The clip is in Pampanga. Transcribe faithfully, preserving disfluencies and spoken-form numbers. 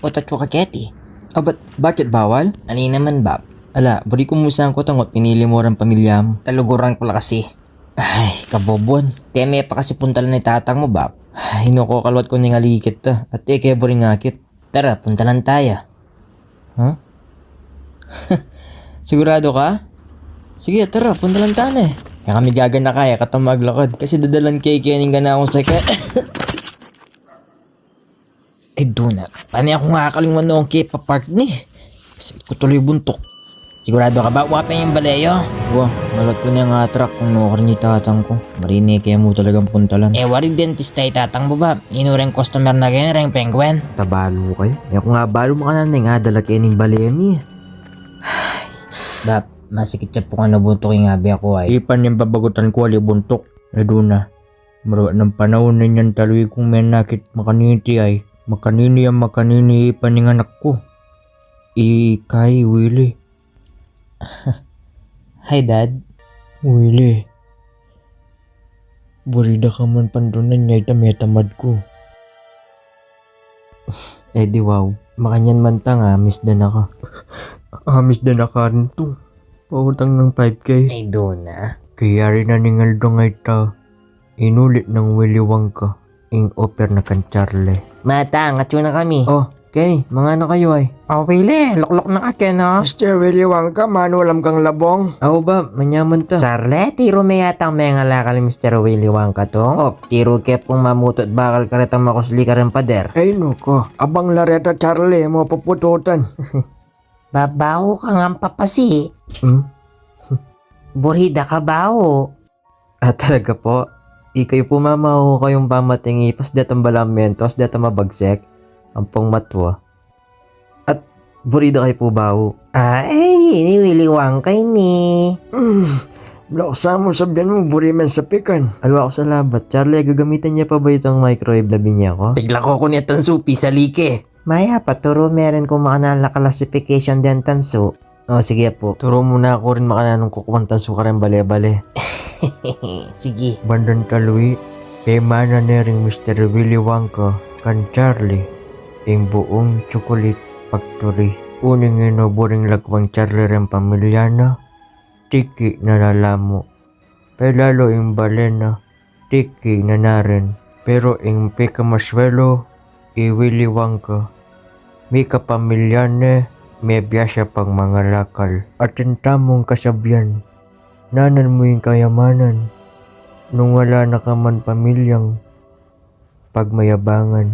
O, tatwa ka keti. Abat, bakit bawal? Ani naman, Bap? Ala, buri ku mu sangkut ang ot pinili mu reng pamilya mu. Kaluguran ku la kasi. Ay, kabobuan. Teme pa kasi puntalan ne tatang mu, Bap. Ay, naku, kaluat ku ne ing alikit ta. At e ke buri ing akit. Tara, puntalan taya. Ha? Sigurado ka? Sige, tara, puntalan ta ne. E kami gaganaka, e ka ta maglakad. Kasi dadalan ke keni ing ganakung seke. Ay, duna. Pane ku nga akalingwan nung ke papark ni. Sakit ku tuloy buntuk. Sigurado ka ba? Wa pa ing bale yu? Wa, malat ku ne ing atrak kung nukarin i tatang ku. Marine ke mu talagang puntalan. E, wari dentista i tatang mu, Bap? Inu reng customer na keni reng pengkwen? Tabalu kayu. E ku nga balu makananu ing adala keni ing bale mi. Bap, masikit ya pu kanu buntuk ing abe ku ay. Ipan ing babagutan ku ali buntuk. E, duna. Marawat nang panaun na inyang talui kung menakit makanini ay. Makanini ya makanini ipan ing anak ku. Ika i Willie. Hi, Dad. Willie. Buri da ka man pandunan ya ita metamad ku. E di wow. Makanyan man ta nga, miss da na ka. A, miss da na ka rin tu. Pautang nang five K. Ay, duna. Kayari na ning aldo a ita. Inulit nang Willy Wonka ing offer na kang Charlie. Matang, atsu na kami. O, Kenny, manganu kayu ay? O, Willy, lukluk na ka, Ken, o. Mister Willy Wonka, manulam kang labong. Aw, Bap, manyaman ta. Charlie, tiru me yatang mengalakal i Mister Willy Wonka tung. O, tiru ke pung mamutut bakal karetang makusli kareng pader. Ay, naku, abang la reta, Charlie, mu pupututan. Babawu ka ngan papasi. Hmm? Buri da ka bawu. A, talaga pu? Ikayu pu, Mama, o kayung pamating i pas detang balamu mentos, deta mabagsek, ampong matwa. At buri da kayu pu bawu. Ay, ini Willy Wonka ini. Hmm, balaku sa mu sabian mu buri men sapikan. Alwa ku sa labat. Charlie, gagamitan ya pa ba itang microwave na binie ku? Piglaku ku ne tansu, pisali ke. Mayap a, turu me rin kung makananu la classification deng tansu. O, sige pu. Turu mu na ku rin makananung kukuan tansu kareng bale-bale. Sige. Bandang talui, pemana ne ring Mister Willy Wonka kang Charlie ing buung chocolate factory. Uling inubu ring lagwang Charlie reng pamilya na, tiki na lalamu. Pelalu ing bale na, tiki na narin. Pero ing pekamaswelu, i Willy Wonka, mika pamilya ne, mebiasa pang mangalakal. Atin tamung kasabian, nanan mu ing kayamanan nung wala na ka man pamilyang pagmayabangan.